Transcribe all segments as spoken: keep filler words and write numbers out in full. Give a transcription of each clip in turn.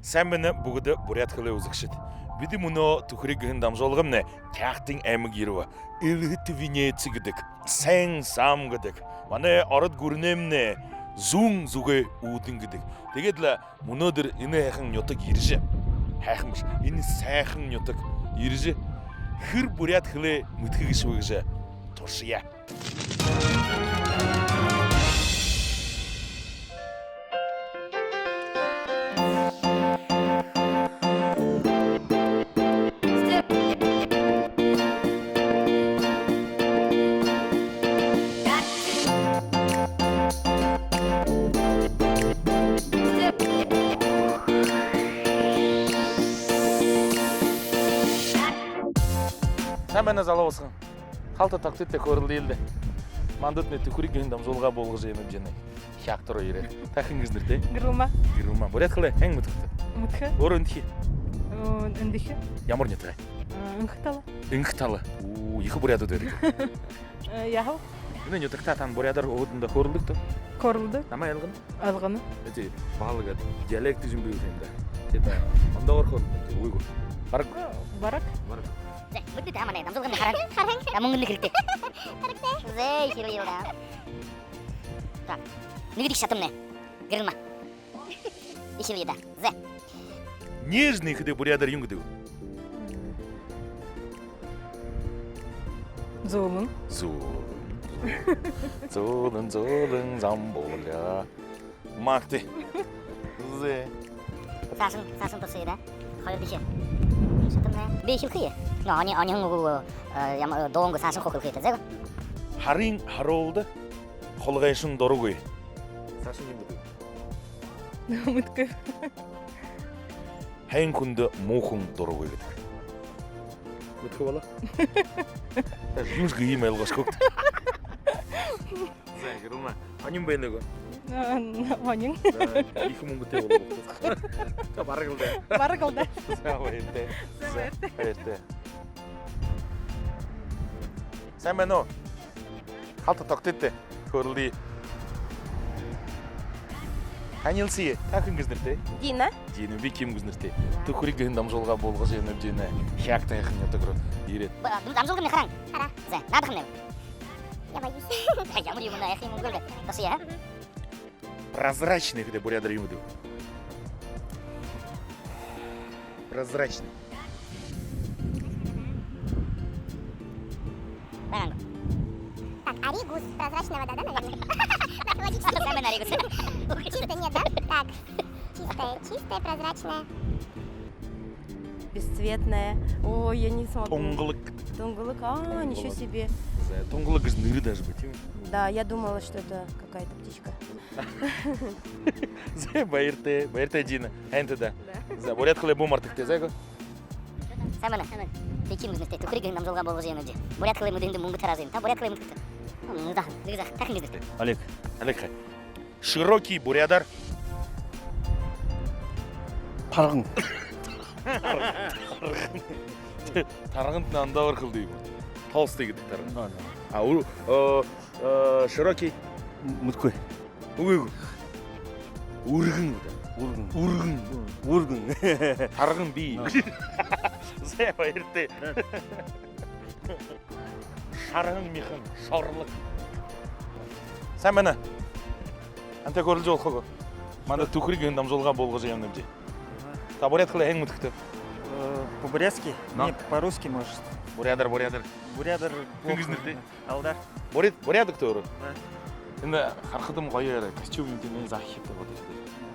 Сайн байна, бүгэдэ буряад хэлээ үзэгшэд. Бидэ мүнөө «Түхэриг» гэһэн дамжуулгамнай Хяагтын аймаг ерээ. Элһэтэ Венеция гэдэг, Сайн Сам гэдэг, манай ород гүрэнэймнай Зүүн зүгэй үүдэн гэдэг. Тиигээд лэ мүнөөдэр энэ һайхан нютаг ерэжэ, һайхан бэшэ, энэ һайхан нютаг ерэжэ, хэр буряад хэлээ мэдэхэ гээшэб гэжэ туршая. Сайн байна, залуу басаган. Халта тогтыт даа, хөөрэлдэел даа. Мандатнай «Түхэриг» гэһэн дамжуулга болгожо ябанабди. Хяагта ерээ. Та хэн гэжэ нэрэтэйбта? Гэрэлма. Гэрэлма. Буряад хэлээ һайн мэдэхэбта? Мэдэхэ. Өөрөө эндэхи? Оо, эндэхи. Ямар нютагай? Э, Энхэ тала. Энхэ тала. Оо, ехэ буряадууд байдаг. Э, яаха. Энэ нютагтаа тан буряадаар өөһэдынгөө хөөрэлдэгта? Хөөрэлдэнэ. Намаа ойлгоно? Ойлгоно. Эти баһал гээд диалект гэжэ юм бии юм даа. Тиигээд ондоогоор хөөрэлдэнэ. Үгы гү? Бараг. Бараг. Бараг. Зэ, мэдэнэт, манай дамжуулгамнай хараан. Хараан. Мүнгэн хэрэгтэй. Хэрэгтэй. Зэ, эхилэе даа. Так. Нэгэдэхи шатамнай. Гэрэлма. Эхилэе даа. Зэ. Нежный гэхэдэ буряадаар юун гэдэг бэ? Зөөлэн. Зөөлэн. Зөөлэн, зөөлэн зам буляа. Магтая. Зэ. Саашань, саашань туршая даа. Хоёрдохи шатамнай. Би эхилхэб. Но, они, они хонго, э, яма, э, доонго саашань хуу хэлэхэб, зэ гү? Һарын һаруулда хулгайшан дурагүй. Саашань юун гэдэг бэ? Мэдэхэгүй. Һайн хүндэ муу хүн дурагүй гэдэг. Мэдэхэгүй болоо. Юушье иимэ ойлгоошогүй. Зэ, Гэрэлма. Һонин байна гү? Э, һонин. Зэ, ехэ мүнгэтэй болоо. Бараг лэ даа. Бараг лэ даа. Зэ, баяртай. Зэ, баяртай. Баяртай. Сайн байна уу? Халта тогтыт даа, хөөрэлдэе. Танилсая. Та хэн гэжэ нэрэтэйбта? Дина. Дина, би Ким гэжэ нэрэтэйб. «Түхэриг» гэһэн дамжуулга болгожо ябанабди. Хяагта һайхан нютаг руу ерээд. Ба-, дам-, дамжуулгамнай хараан. Хараан. Зэ, наадахамнай. Я боюсь. Ямар юумэ, ехэ юм гү даа. Туршая, а? Прозрачный гэхэдэ буряадаар юун гэдэг бэ? Прозрачный. Баранга. Так, аригус, прозрачная вода, да, наверное? Так, логически. Самый аригус. Чистая, нет, да? Так, чистая, чистая, прозрачная. Бесцветная. Ой, я не смогу. Тунгалаг. Тунгалаг, а, ничего себе. Тунгалаг. Зэ, тунгалаг гэжэ нэрэ даже бии, тиимэ? Да, я думала, что это какая-то птичка. Зэ, баяртай, баяртай, Дина. Һайн даа. Да. Зэ, буряад хэлээ бү мартагты, зэ гү? Сайн байна. Сайн байна. Би Ким гэжэ нэрэтэйб. «Түхэриг» гэһэн дамжуулга болгожо ябанабди. Буряад хэлээ мэдэхэдээ мүнгэ тараажа ябанаб. Та буряад хэлээ мэдэхэбта? М, да. Нэгэ заа. Та хэн гэжэ нэрэтэйбта? Олег. Олег хай. Широкий буряадаар? Тарган. Тарган. Таргантнай ондоогоор хэлэдэг юм. Толстый гэдэг тарган. Да, да. А, ү-, э, э, широкий? М-, мэдэхэгүй. Үгы, үгы. Үргэн гэдэг. Үргэн. Үргэн. Үргэн. Тарган бии. Да. Зэ, баяртай. Да. Шарган мяхан, шорлог. Сайн байна. Тантай хөөрэлдэжэ болохо гү? Манай «Түхэриг» гэһэн дамжуулга болгожо ябанабди. Ага. Та буряад хэлээ һайн мэдэхэбта? Э, по-бурятски? Но. Не, по-русски, может. Буряадаар, буряадаар. Буряадаар. Хэн гэжэ нэрэтэйбта? Алдар. Буряад, буряад гүт өөрөө? Да. Эндэ харахадам гоё, костюм юм тиимэ, заахи хэрэгтэй болоо.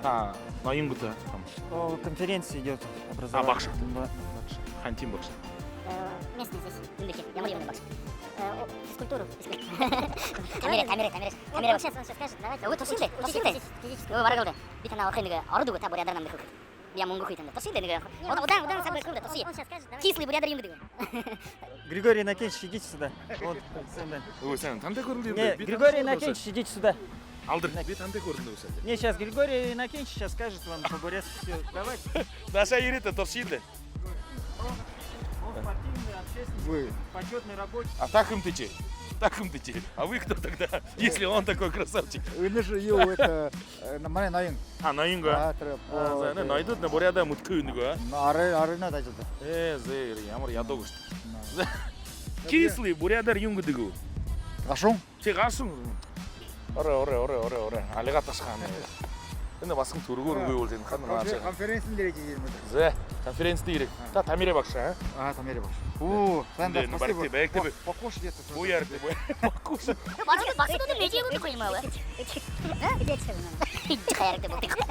Та ноён гүт? Там. О, конференция идёт. А, образование. Багша. Ба-, багша. Хантин багша. Э, местный здесь. Эндэ хэ, ямар юумэнэй багша? Э, о, физкультуру. Камера, камера, камера. Он, камера. Он щас, он щас скажет, давайте. Өө, туршыт даа, туршыт даа. Физический. Өө, бараг лэ даа. Би танаа орохо нэгэ ород үгэ, та буряадаар намда хэлэхэт. Би мүнгэ үгэхэб танда. Туршыт даа нэгэ. Удаан, удаан, удаан саг барихагүйб даа, туршыт. Он щас скажет, давайте. Кислый буряадаар юун гэдэг бэ? Григорий Иннокентьевич, идите сюда. Вот, сэн бэ. Өө, сэн, тантай хөөрэлдэе. Не, Григорий Иннокентьевич, идите сюда. Алдар, би тантай хөөрэлдэе. Не, щас Григорий Иннокентьевич щас скажет вам по-бурятски всё. Давайте. Даша, ерыт даа, туршыт даа. Он спортивный, общественный, вы почётный работник. А та хэн бшуу? Так юм даа чи. А вы кто тогда, если он такой красавчик? Энэ же юу, это, э, на-, манай ноён. А, ноён гү? А, тэрэ, а, за, нэ, ноёдууд нэ буряадаа мэдэхэгүй юм гү, а? Ну, арай, арай надо ажалда. Э, зэ, ямар ядуу гэжэ. Ну. За. Кислый буряадаар юун гэдэг бэ? Гашуун. Чи гашуун. Орой, орой, орой, орой, орой. Алигаа ташхаана. Энэ басаган түргөөр үгы бол энэ хана конфер-, наача. Конференци дээрэ ерээ юм даа. Зэ, конференци дээрэ ерээ. А. Та Тамира багша, а? А, Тамира багша. Оо, сайн даа, спасибо. Баригты, баригты. По-, покушать это. Буу яарагты, буу. Покушать. Баригты, баригты, дээрэ нэгэ юм юм аа. А? Иди, иди, иди. Иди, хайрагты, буу. Баригты,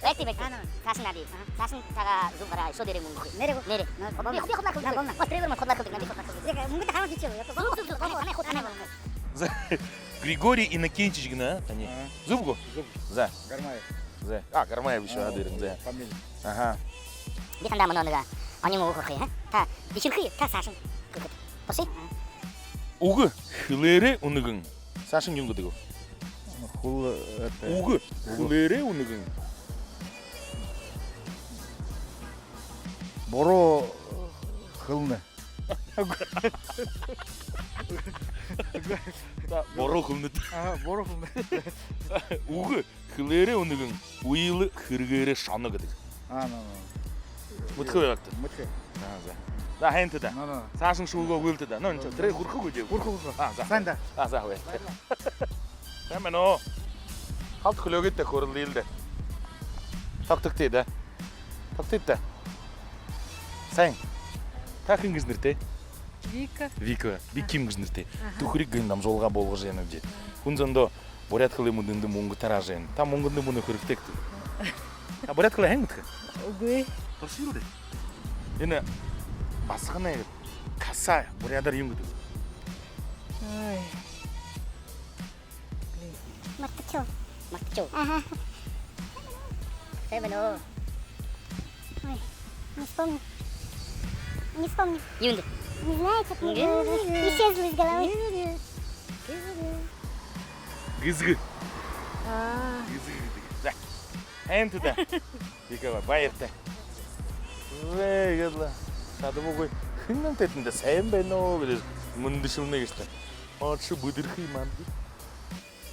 баригты. Саашань наадая. Саашань тагаа зүб гараа, ещё дээрэ мүнгэ үгэхэ. Нээрээ гү? Нээрээ. Ну, болоно. Би, би худлаар хэлэдэг. Болоно. Ой, тревор мэн худлаар хэлэдэг. Наа, би худлаар хэлэдэг. Тиигээ, мүнгэн таанад хэшээл. Зүб, зүб, зүб. Танай, танай, танай. За, Григорий Иннокентьевич гэнэ, а, таниие? Зүб гү? Зүб. За. Гармаев. За. А, Гармаев ещё, а, дээрэ, за. Фамилия. Аха. Би танда мүнөө нэгэ онин үгэ хөөрхы, а? Та бэшэрхы, та саашань хэлэхэ. Туршая? Үгэ хэлээрээ үнэгэн. Саашань юун гэдэг бэ? Хүл, это, үгэ хэлээрээ үнэгэн. Буруу хэлэнэ. Та буруу хэлэнэт. А, буруу хэлэнэ. Үгэ хэлээрээ үнэгэн, үйлэ хэрэгээрээ шоно гэдэг. А, ну, ну. Мэдэхэ байгаагты? Мэдэхэ. А, за. За, һайн даа. Ну, ну. Саашань шүүгээ үгылтэ даа. Ну, ничего, тэрэ хүрэхэ гү, үгы гү? Хүрэхэ, хүрэхэ. А, за. Сайн даа. А, за, бай. Сайн байна. Халта хүлеэгээд даа, хөөрэлдэел даа. Тогтогты даа. Тогтогты даа. Сайн. Та хэн гэжэ нэрэтэй? Вика. Вика. Би Ким гэжэ нэрэтэй. Аха. «Түхэриг» гэһэн дамжуулга болгожо ябанабди. Хүн зондо буряад хэлэ мэдэхэндэ мүнгэ тараажа ябанаб. Та мүнгэн мүнөө хэрэгтэй гүт? Та буряад хэлэ һайн мэдэхэ гүт? Үгы. Туршая даа. Энэ басаганай коса буряадаар юун гэдэг? Ой. Блин. Мартаашоо. Мартаашоо. Ага. Сайн байна. Ой, не вспомню. Не вспомню. Юун даа? Не знаю, что-то не... Исчезло из головы. Гэзэгэ. А. Гэзэгэ гэдэг. За. Һайн даа. Вика, баяртай. Зэ, иигээд лэ. Шадабагүй. Хэн намтай тэндэ «Сайн байна уу?» гэжэ мэндэшэлнэ гээшэ даа. Ошоо, бүдэрхы юм аа.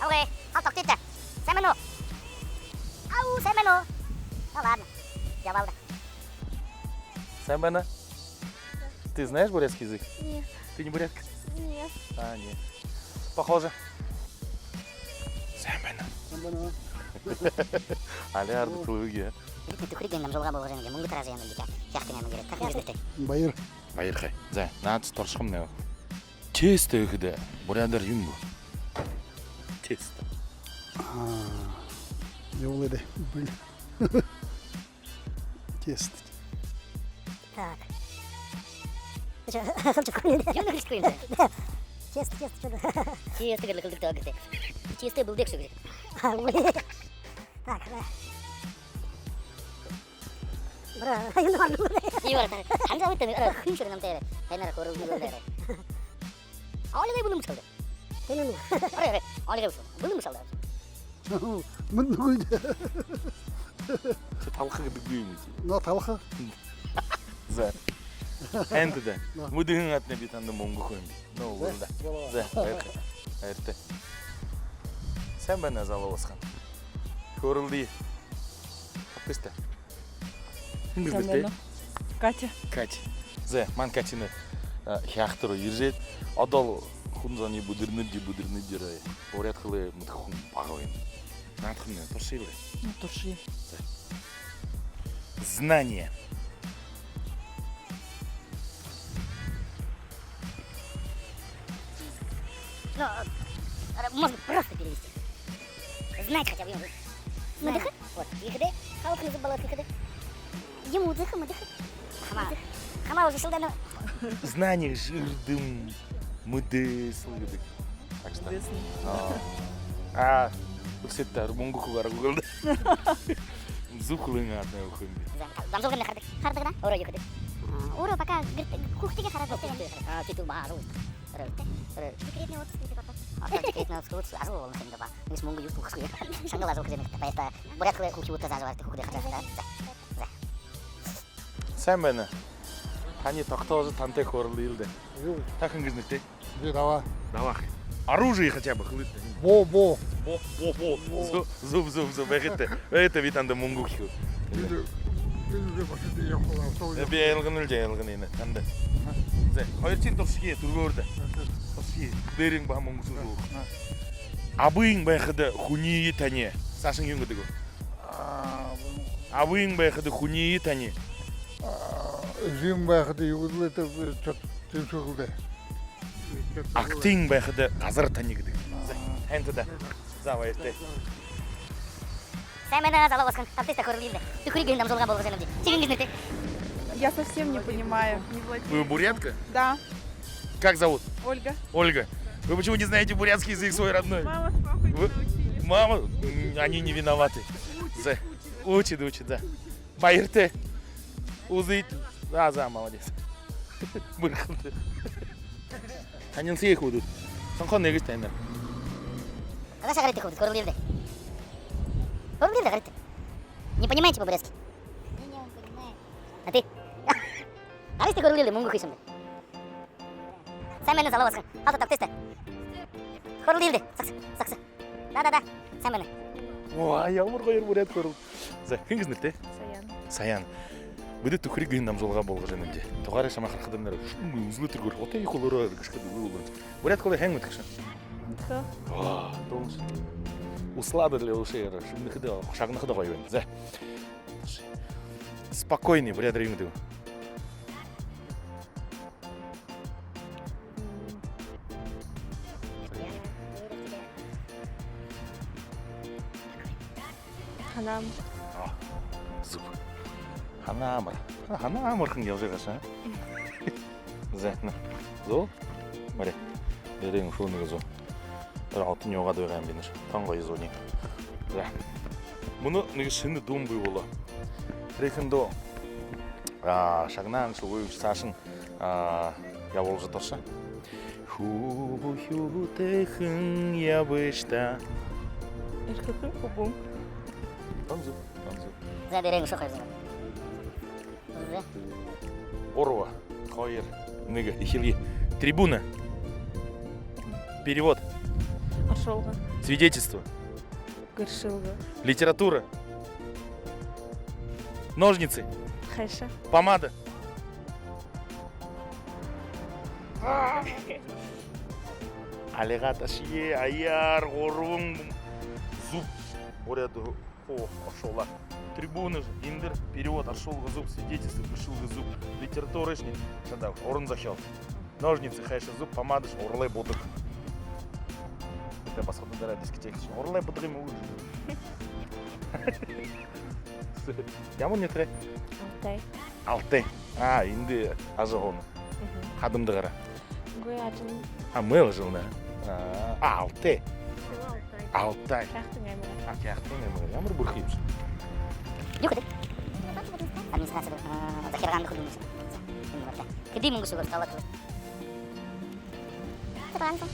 Окей, а, тогтогты даа. Сайн байна уу? Ау, сайн байна уу? Ну ладно, ябаал даа. Сайн байна. Ты знаешь бурятский язык? Нет. Ты не бурятка? Нет. А, нет. Похоже. Сайн байна. Сайн байна. Алиарда түлэг яа. Бидэ «Түхэриг» гэһэн дамжуулга болгожо ябанабди. Мүнгэ тараажа ябанабди. Яахадань мүнгэ ерээ. Та хэн гэжэ нэрэтэй? Баяр. Баяр хай. За, наадажа туршахамнай. Тесто гэхэдэ буряадаар юун бэ? Тесто. А, юу лэ даа, блин. Тесто. Так. Ты чё, Хомчик, хуйня? Юун хэлэжэ үгэхэ юм? Да. Тесто, тесто, чё да? Тесто гэжэ хэлэдэг даа гэдэг. Тесто бэлдээ гэжэ. А, ой. Так, да. Бра, юун орно? Юу орно? Ханжа уйта, ара, хүн шэрэ намтай. Хэнэр хорол юу орно? Олигой бэлэн бэшэл даа. Тэнэ. Ара, ара, олигой бэшэл. Бэлэн бэшэл даа. Мүн нүгэл. Чи талха гэдэг би юм чи. Но талха. За. Һайн даа. Но. Мүнөө һэн адна би танда мүнгэ үгэхэ юм би. Но, за, үгы даа. Болоо. За, баяртай. Баяртай. Сайн байна, залуу басаган. Хөөрэлдэе. Хатыста. Хэн гэжэ нэрэтэй? Сайн байна. Катя. Катя. За, манай Катя нэ, а, хяагтар ерэжэ. Одоол хүн зониие бүдэрнэбди, бүдэрнэбди ерээ. Буряад хэлэ мэдэхэ хүн бага байна. Наадахамнай, туршая даа. Ну, туршая. За. Знание. Ну, э, можно просто перевести. Знать хотя бы. Мэдэхэ? Вот, тиихэдэ, халахын зүб болоод тиихэдэ. Юм үзэхэ, мэдэхэ. Хамаа. Хамаа уже сэлдэнэ. Знание — эрдэм, мэдээсэл гэдэг. Так что. Мэдээсэл. А, а, үсэд таар мүнгэ үгэхэ аргагүй лэ даа. Зүб хэлэн адна үгэхэ юм би. За, дамжуулгамнай харадаг. Харадаг даа? Өөрөө юу хэдэг? А, өөрөө пока гэртэ, хүүгэдтэеэ хараад. Хүүгэдтэеэ хараад. А, тиигээд баһа ажал. Декретный отпуск гэдэг одоо. А, декретный отпуск, отпуск, ажал болоно юм даа ба. Иигэжэ мүнгэ юугээ үгэхэгүй. Шангал ажал хэжэ байна. Баяртай. Буряад хэлэ хүүгэдтээ заажа байгты, хүүгэдээ хараха даа. За. За. Сайн байна. Таниие тогтоожо, тантай хөөрэлдэел даа. Юу? Та хэн гэжэ нэрэтэй? Би Даваа. Даваа. Оружие хотя бы хэлыт. Боо, боо. Боо, боо, боо. Боо. Зүб, зүб, зүб, зүб. Байгты. Байгты, би танда мүнгэ үгэхэ. Би, би уже машина ехала, автобус. Э, би айлгана лэ, айлгана энэ. Танда. Зэ, хоёрдохинь туршая, түргөөрдөө. Туршая. Дээрэнь баһа мүнгэ шүүжэ үгэхэ. Абын байхада хүниие таниие. Саашань юун гэдэг бэ? А, абын байхада хүниие таниие. А, эжын байхада юу гэдэг лэ, это, чё-то тиимэ шуу һэн даа. Агтын байхада газар таниие гэдэг. Зэ, һайн даа. Зэ, баяртай. Сайн байна, залуу басаган. Табтайстай, хөөрэлдэе даа. Түхэриг гэһэн дамжуулга болгожо байнабди. Ши хэн гэжэ нэрэтэйбта? Я совсем не понимаю. Вы бурятка? Да. Как зовут? Ольга. Ольга. Вы почему не знаете бурятский язык свой родной? Мама с папой не научили. Мама, м, они не виноваты. Учит, учит, учит, да. Баяртай. Үзыт. За, за, молодец. Бэрхэнтэй. Танилсая, хүбүүд. Сонхо нэгэшье танил. Гарыш, гарыт, хүбүүд, хөөрэлдэе даа. Хөөрэлдэе даа, гарыт. Не понимаете по-бурятски? Я не понимаю. А ты? Гарыш, тэ хөөрэлдэе даа, мүнгэ үгэхэ юм даа. Сайн байна, залуу басаган. Халта табтайстай. Хөөрэлдэе даа. Сагса, сагса. Да, да, да. Сайн байна. Оо, ямар гоёор буряад хөөрэлдөө. Зэ, хэн гэжэ нэрэтэйбта? Саяна. Саяна. Бидэ «Түхэриг» гэһэн дамжуулга болгожо байнабди. Тугаарай шамайе харахадамнай шүм үзэлөө тэргөөр. Отой ехэ үлөөрөө гэшхэдэ үлөө үлөө. Буряад хэлэ һайн мэдэхэ гүш? Хөө. Оо, томш. Услада для ушей. Шэмнэхэдэ, шагнахада гоё байна. Зэ. Спокойный буряадаар юун гэдэг бэ? Һанаамар. А, зүб. Һанаамар. Һанаамархан ябажа байгаа шаа. Зэ, на. Зүб. Мари. Дээрэнь үшөө нэгэ зүб. Тэрэ отон юугаад байгаа юм бэ, нэш. Тон гоё зүб нэгэ. Зэ. Мүнөө нэгэ шэнэ дуун бии болоо. Тэрэ хэндэ, а, шагнаан шүүгүйш, саашань, а, ябуулжа турша. Хүбүүн хүтэхэн ябыш даа. Эрхэхэн хүбүүн. Тон зүб, тон зүб. Зэ, дээрэнь үшөө хоёр зүб. Зэ. Гурба, хоёр, нэгэ, эхилэе. Трибуна. Перевод. Оршуулга. Свидетельство. Гэршэлгэ. Литература. Ножницы. Хайша. Помада. Алигаа ташая, аяар гурбан зүб. Буряад хуу оршуулаа. Трибуна, эндэр, перевод, оршуулга зүб, свидетельство, гэршэлгэ зүб, литература шни, шадаа, уран зохёол. Ножницы, хайша зүб, помада шни, уралай будаг. Тэ басагадаа дискотека шни. Уралай будаг юм гү? Ямар нютагай? Алтай. Алтай. А, эндэ ажаһууна. Мгм. Хадамда гараа. Үгы, ажал. А, мэл ажална. А, а, Алтай. Село Алтай. Алтай. Хяагтын аймаг. А, Хяагтын аймаг. Ямар бэрхэ юм ши. Юу гэдэг? Администрацияда, а, захиргаанда хүдэлнэ. Энэ барта. Хэды мүнгэ шүүгөөш, талаад хэлэ. Зургаан зуун.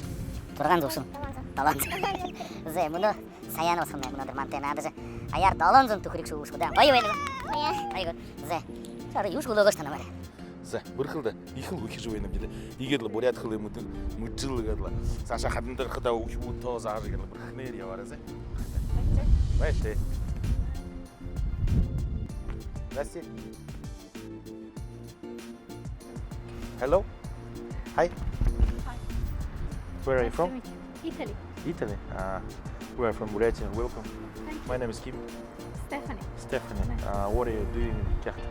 Зургаан зуун. Зургаан зуун. Талаад. Зэ, мүнөө Саяна басаган мүнөөдэр мантайе наадажа, аяар долоон зуун түхэриг шүүгээш гү даа. Гоё байна гү? Гоё. Гоё гү? Зэ. Ши арай юушье үлөөгөөш танамаараа. Зэ, бэрхэл даа. Ехэл үгэжэ байнабди даа. Иигээд лэ буряад хэлэ мэдэл, мэдэжэл иигээд лэ. Саашаа хадамда гарахадаа үхибүүдтээ заажа, иигээд лэ бэрхэнээр ябаарай, зэ. Баяртай. Здрасте. Hello. Hi. Hi. Where are you from? Nice to meet you. Italy. Italy. Uh, we are from Buryatia. Welcome. Thank you. My name is Kim. Stephanie. Stephanie. Nice. Uh, what are you doing in Kyakhta?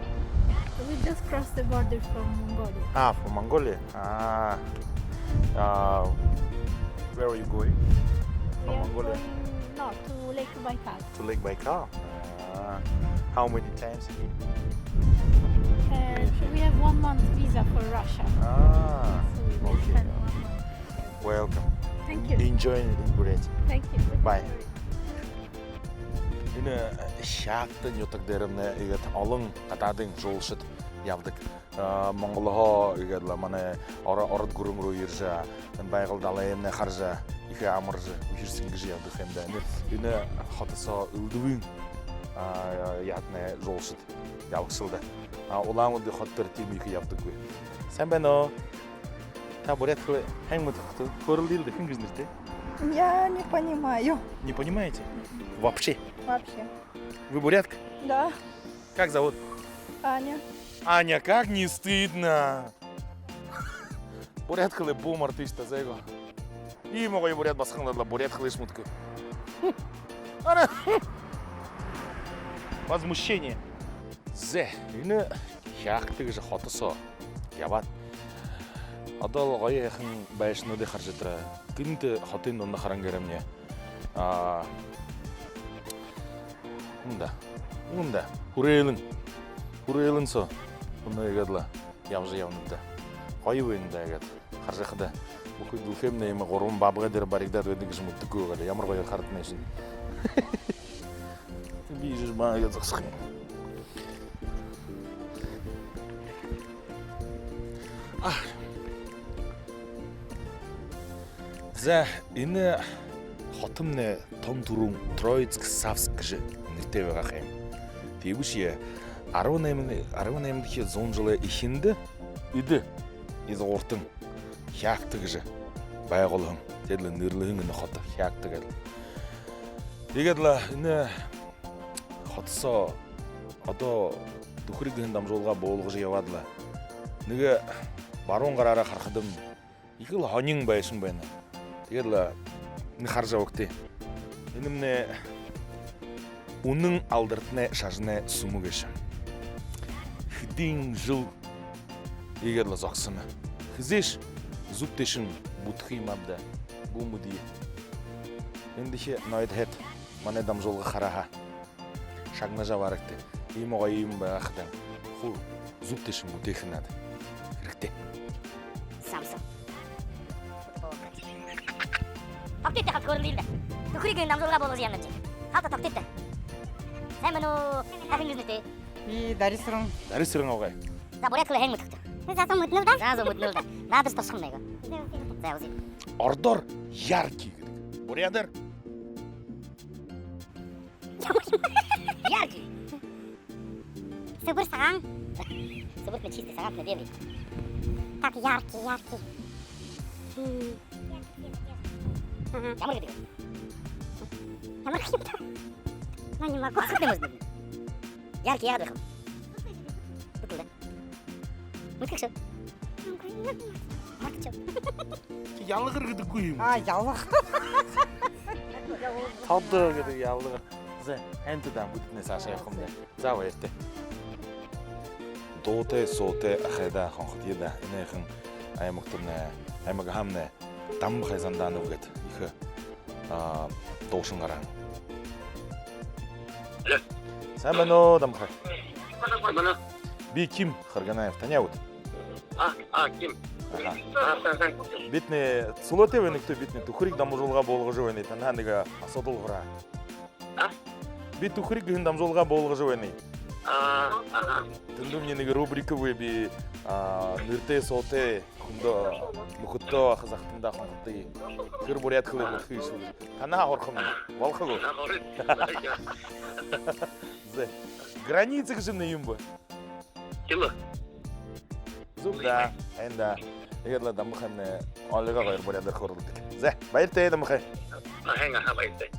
We just crossed the border from Mongolia. Ah, from Mongolia. Ah. Uh, where are you going? We are going north to Lake Baikal. To Lake Baikal. Uh, how many times a year? Uh, we have one month visa for Russia. Ah, okay. So we will spend one month. Welcome. Thank you. Enjoy in Buryatia. Thank you. Bye. Энэ Хяагта нютаг дээрэмнай иигээд олон гадаадын жуулшад ябадаг. А, Монголһоо иигээд лэ манай Оро-, Ород гүрэн руу ерэжэ, энэ Байгал далаймнай хаража, ехэ амаржа, үхэр сэнгэжэ ябадаг юм даа. Энэ, энэ хото соо элдэбын, а, яһатанай жуулшад ябагша л даа. А, Улаан-Үдэ хото дээрэ тиимэ ехэ ябадаггүй. Сайн байна. Та буряад хэлэ һайн мэдэхэ гүт? Хөөрэлдэе л даа, хэн гэжэ нэрэтэйбта? Я не понимаю. Не понимаете? Вообще? Вообще. Вы бурятка? Да. Как зовут? Аня. Аня, как не стыдно! Буряад хэлэ бү мартыш даа, зай гү. Иимэ гоё буряад басаганууд лэ буряад хэлэ мэдэхэгүй. Ара! Возмущение. Зэ, энэ Хяагта гэжэ хото соо ябаад, одоол гоё һайхан байшангуудые хаража ябатараа, тэнтэ хотын дунда харан гэрэмни. А, үндэ, үндэ. Хүрээлэн. Хүрээлэн соо. Мүнөө иигээд лэ ябажа ябанабди. Гоё байна даа иигээд. Хаража байхада, бүхы дэлхэймнай иимэ гурбан бабгай дээрэ баригдаад байдаг гэжэ мэдэдэггүй байгаа лэ. Ямар гоёор харагдана шэнь. Би иигэжэ баагаа зогсохо юм. А. За, энэ хотомнай тон түрүүн Троицк-Савск гэжэ нэрэтэй байгаа ха юм. Тиибэшье арбан найман, арбан наймадахи зуун жэлэй эхиндэ эдэ, эдэ гуртан Хяагта гэжэ байгуулһан. Тиигээд лэ нэрлэһэн энэ хото Хяагта гээд. Тиигээд лэ энэ хото соо одоо «Түхэриг» гэһэн дамжуулга буулгажа ябаад лэ, нэгэ баруун гараараа харахадам, ехэл һонин байшан байна. Тиигээд лэ энэ хаража ябагты. Энэмнай үнэн алдартанай шажанай сүмэ гээшэ. Хэдэн жэл иигээд лэ зогсоно. Хэзээшье зүб тээшэнь бүтэхэ юм ааб даа. Бү мэдээ. Эндэхи ноёд хэд манай дамжуулга хараа һаа, шагнажа абаарагты. Иимэ гоё юм байгаа хадань, хуу зүб тээшэнь бүтээхэ надо. Хэрэгтэй. Самсо. Тогтыт даа, халта хөөрэлдэе л даа. «Түхэриг» гэһэн дамжуулга буулгажа ябанабди. Халта тогтыт даа. Сайн байна уу? Та хэн гэжэ нэрэтэйбта? Би Дарисэрэн. Дарисэрэн абгай. За, буряад хэлэ һайн мэдэхэ гүт? За, зуу мэдэнэл даа. За, зуу мэдэнэл даа. Наадажа туршахамнай гү? За, үзэе. Ородоор «Яркий» гэдэг. Буряадаар? Яркий. Сэбэр сагаан. Сэбэртнай чистый, сагаантнай белый. Так, яркий, яркий. М. Ага. Ямар гэдэг? Ямар гэдэг? Ну, не могу. Яркий яагаад байха юм? Бүтээл даа. Мэдэхэ гүш? Мартажа. Чи ялагар гэдэггүй юм. А, ялаг. Тодо гэдэг ялагар. За, һайн даа, бүдэтнай саашаа ябахамнай. За, баяртай. Дуутай, суутай, ахайдаа хонходые даа. Энэхэн аймагтамнай, аймагһаамнай Дамбахай Занданов гээд ехэ, а, дуушан гараһан. Алло. Сайн байна уу, Дамбахай? Сайн байна. Би Ким Харганаев, таняа гүт? А, а, Ким. Аха. А, сайн, сайн. Бидэнэй сүлөөтэй байна гүт, бидэнэй «Түхэриг» дамжуулга буулгажа байна. Танһаа нэгэ асуудал һурахаа. А? Би «Түхэриг» гэһэн дамжуулга буулгажа байна. А, аха. Тэндэмни нэгэ рубрика бии, а, нэрэтэй, суутай хүндэ, нүхэдтөө, аха захатандаа хонходые. Тэрэ буряад хэлэ мэдэхэ гээшэ. Танһаа һурахамни болохо гү? А, һурыт. За. «Граница» гэжэ юм бэ? Тиимэ. Зүб даа, һайн даа. Иигээд лэ Дамбахаймнай олиго гоёор буряадаар хөөрэлдэдэг. За, баяртай, Дамбахай. Һайн, аха, баяртай.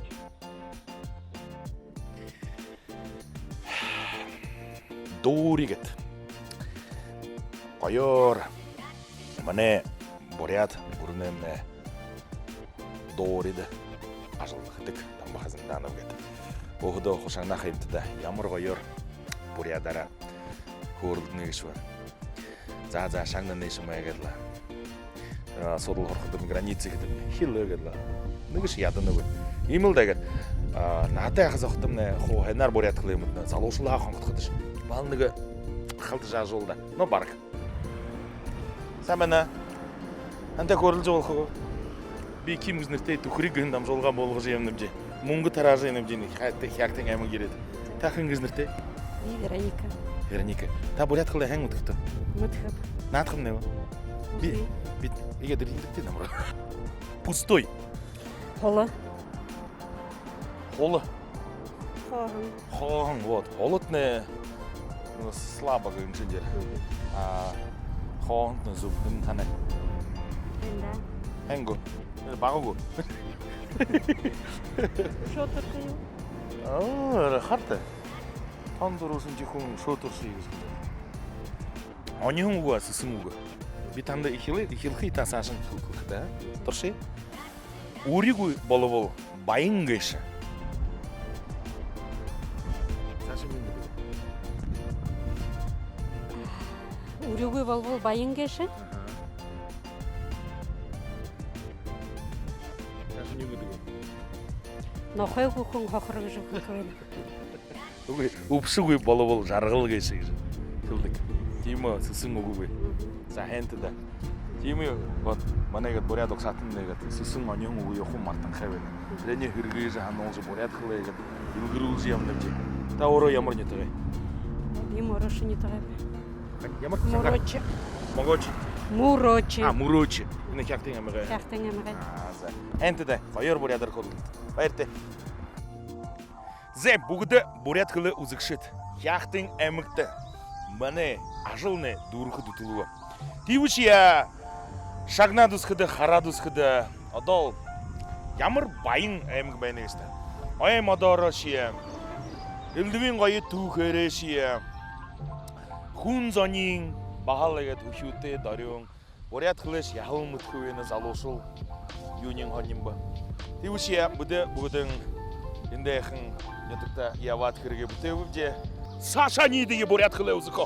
Дуури гээд. Гоёор манай буряад гүрэнэймнай дууридаа ажалладаг Дамбахай Занданов гээд. Өөһэдөө хуу шагнаа ха юмта даа, ямар гоёор буряадаараа хөөрэлдэнэ гээшэб. За, за, шагнанайшамнай гээд лэ. А, асуудал һурахадам, «Граница» гэдэг. Хэлээ гээд лэ. Нэгэшье яданагүй. Иимэл даа гээд. А, наһатай аха захатамнай хуу һайнаар буряад хэлээ мэдэнэ. Залуушуулһаа хонходоходошье баһал нэгэ халта ажал даа. Но бараг. Сайн байна. Һантнай хөөрэлдэжэ болохо гү? Би Ким гэжэ нэрэтэй, «Түхэриг» гэһэн дамжуулга буулгажа ябанабди. Мүнгэ тараажа ябанабди, Хяагтын, Хяагтын аймаг ерээд. Та хэн гэжэ нэрэтэй? Би Вероника. Вероника. Та буряад хэлэ һайн мэдэхэ гүт? Мэдэхэб. Наадахамнай гү? Би, би, иигээд дэрилдэгты намар. Пустой. Холо. Холо. Хооһон. Хооһон, вот. Холотнай, ну, слабо гэжэ юм шэнги. Мгм. А хооһонтнай зүб, энэ танай. Һайн гү? Бага гү? Шотортой юу? Оо, харта. Тон дуруусан жи хүн шоторшо юм. Оньһон үгэ, сэсэн үгэ. Би танда эхилээ, эхилхэ, та саашань хэлэхэ даа. Турши. Үригүй болбол баян гээшэ. Саашань юун гэдэг? Үригүй болбол баян гээшэ. Аха. Саашань юун гэдэг? Нохойгүй хүн хохор гэжэ хэлэхэ байна. Үгы, үбшэгүй болбол жаргал гээшэ гэжэ хэлэдэг. Тиимэ, сэсэн үгэ бии. За, һайн даа. Тиимэ, вот, манай гээд буряад угсаатан гээд сэсэн оньһон үгэ юухэ мартанхай байна. Тэрэниие һэргээжэ һануулжа, буряад хэлээ гээд дэлгэрүүлжэ ябанабди. Та өөрөө ямар нютагай? Би Муурочи нютагай. Ямар? Муурочи. Могочи. Муурочи. А, Муурочи. Энэ Хяагтын аймагай. Хяагтын аймагай. А, за. Һайн даа. Гоёор буряадаар хөөрэлдэнэт. Баяртай. Зэ, бүгэдэ буряад хэлэ үзэгшэд, Хяагтын аймагта манай ажалнай дүүрэхэ дүтэлөө. Тиибэшье шагнаад үзэхэдэ, хараад үзэхэдэ, одоол ямар баян аймаг байна гээшэб даа. Ой модоороошье, элдэбын гоё түүхээрээшье, хүн зониинь баһал иигээд хүхюутэй, дорюун, буряад хэлээшье яһала мэдэхэ байна залуушуул, юуниинь һонин бэ. Тиибэшье бидэ бүгэдэн эндэ һайхан нютагта ябаад хэрэгээ бүтээбэбди. Саашань эдигээ буряад хэлээ үзэхэ.